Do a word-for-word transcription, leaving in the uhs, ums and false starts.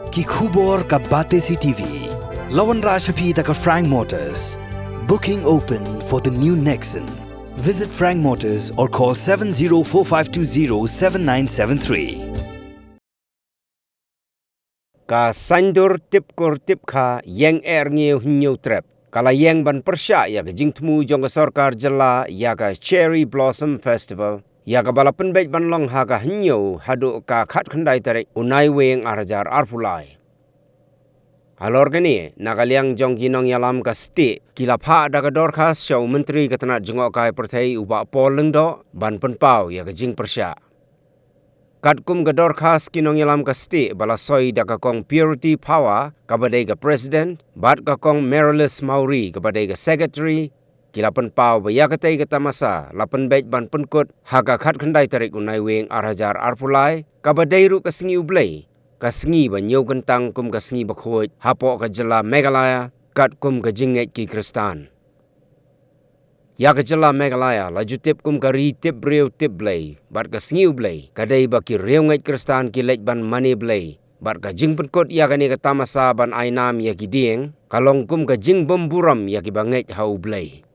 Ki khubor ka Batesi TV. La wanrah sha phi da ka Frank Motors. Booking open for the new Nexon. Visit Frank Motors or call seven zero four five two zero seven nine seven three. Ka Saiñdur Tipkur Tipkha Ïeng Erñiew Hynñiew Trep ka la ïeng ban pyrshah ïa ka jingthmu jong ka sorkar jylla ïa ka Cherry Blossom Festival, ïa kaba la pynbeit ban long ha ka hynñiew haduh ka khatkhyndai tarik u Naiwieng ar hajar arphew lai. Halor kane, na ka liang jong ki nongïalam ka state, ki la phah da ka dorkhas sha u Myntri ka tnat jngohkai pyrthei u Bah Paul Lyngdoh ban pynpaw ïa ka jingpyrshah. Katkum ka dorkhas ki nongïalam ka state ba la soi da ka Kong Purity Phawa kaba dei ka President, bad ka Kong Marylis Mawrie kaba dei ka Secretary, ki la pynpaw ba ïa katei ka tamasa la pynbeit ban pynkut ha ka khatkhyndai tarik u Naiwieng ar hajar arphew lai, kaba dei ruh ka sngi U Blei, ka sngi ba ñiew kyntang kum ka sngi bakhuid hapoh ka jylla Meghalaya, katkum ka jingngeit ki Khristan. Ïa ka jylla Meghalaya la ju tip kum ka ri tip briew tip Blei, bad ka sngi U Blei ka dei ba ki riewngeit Khristan ki leit ban mane Blei, bad ka jingpynkut ïa kane ka tamasa ban ai nam ïa ki dieng ka long kum ka jingbymburom ïa ki bangeit ha U Blei.